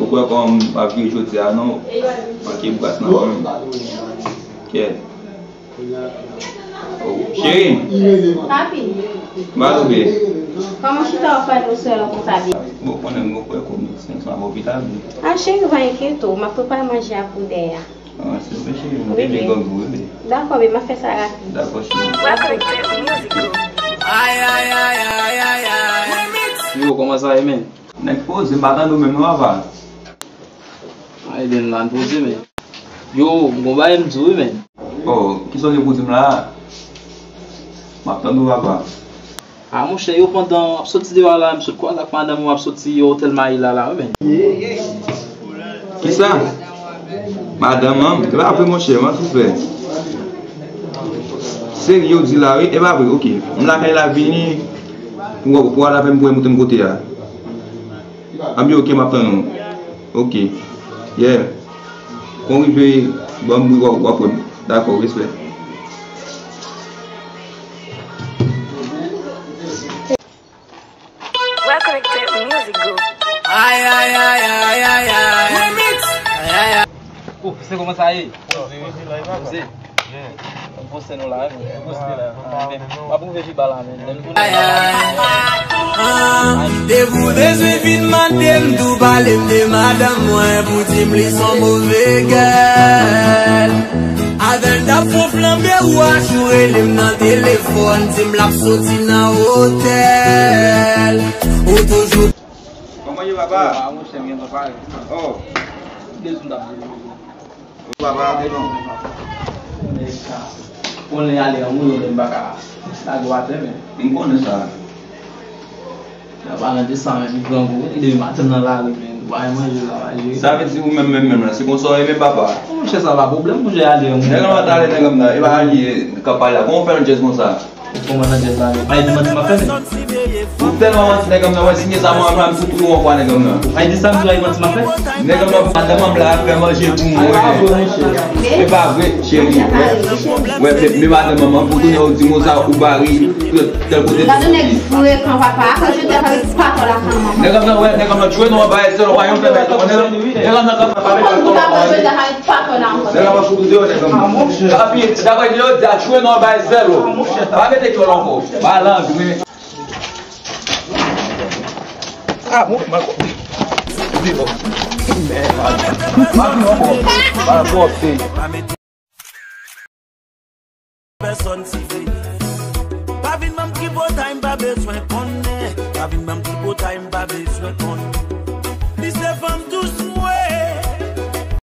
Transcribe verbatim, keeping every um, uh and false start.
Ou wè kòman m ap viv jodi a non. Manke bras nan men m. Kèt. Oh, cheri. Papi. M pa twouve. Kòman chita w fè nou sèl konsa byen? Bon, konnen m gon frè konik, se yon lopital. Ah, cheri, pa enkyete w, m ap prepare manje a pou dèyè a. Ah, silvouplè, cheri, m te vle gang ou, bebe. Dakò, bebe, m ap fè sa rapid. Dakò, cheri. Ay, ay, ay, ay, ay, ay. Yo, kòman sa ye, men? Nèg poze, m pa tande w menm non, papa. Ay, ben, la, m poze, men. Yo, m gon bagay m di w, wi, men. Oh, kisa w gen pou di m la? M ap tande w, papa. Ah, monchè, yo pandan w ap soti deyò a la, m sot kwaze ak madanm ou ap soti otèl Mayi la, la, wi, men. Kisa? Madanm an? E pa vre, monchè, m ap tou fè. Serye w di la, wi, e pa vre, oke. M lakay la vini, pou, pou w al avè m, pou w montre m kote a. Anben, oke, m ap tann ou. Oke. Yeah. Kon rive, ban m bri, w ap, w ap wè m. Dakò, respè. Well Connected Music Group. Ay, ay, ay, ay, ay, ay. Remix. Ay, ay, ay. Oh, se kòman sa ye? Poze. Poze nou la, men. Poze la. Ah, men. M ap ouvri jiba la, men. Lè m tounen la. Depi w bezwen vin mande m, tou pale m de madanm mwen pou di m li s on move gèl. Avè l n ap fè flanbe wouj ou rele m nan telefòn, di m l ap soti nan otèl. Ou toujou. Kòman ye, papa? Ah, monchè, m gen tan pale. Oh. Papa, te bon. Konnen ale an mouye, m pa ka lage w atè, men. M konnen sa. Nan palan de sa, men, li grangou, wi. Depi maten nan lari, men, nou pa gen manje la, pa jere. Sa vle di ou menm, menm, menm la, se konsa w ye, men papa. Monchè, sa pa pwoblèm, monchè, ale an mouye. Nèg la, talè nèg la, e pa li k ap pale la. Kòman w fè nan djèz konsa? Kòman nan djèz la, men? Pa gen manti m ap fè, men. Ou tèlman manti, nèg la, wè, si gen sa, mwen, mwen, m fout ou yon fwa, nèg la. Pa di sa, m di w, pa gen manti m ap fè. Nèg la, madanm la ap fè manje pou mwen. E pa vre, monchè. E pa vre, cheri. Wè, wè, men, men madanm mwen, pou kounye a, ou di konsa, ou bare, tèl kote. Gade nèg frekan, papa. Akoz yo te fè pa tò la, manman. Nèg la, wè, nèg la, tchwe nou anba esèl, wè, yon fè bèl, konnen. Nèg la, pa mete tò la, pa mete tò la. Nèg la, pa fout ou deyò, nèg la. Papi, daprè yo di, a tchwe nou anba esèl, pa mete tò la ankò. Malandren. Ah, bon, mwen, mwen, mwen, mwen, mwen, mwen, mwen, pèsòn sifi. Pa vin ban m tripotay, m pa bezwen konnen. Pa vin ban m tripotay, m pa bezwen konnen.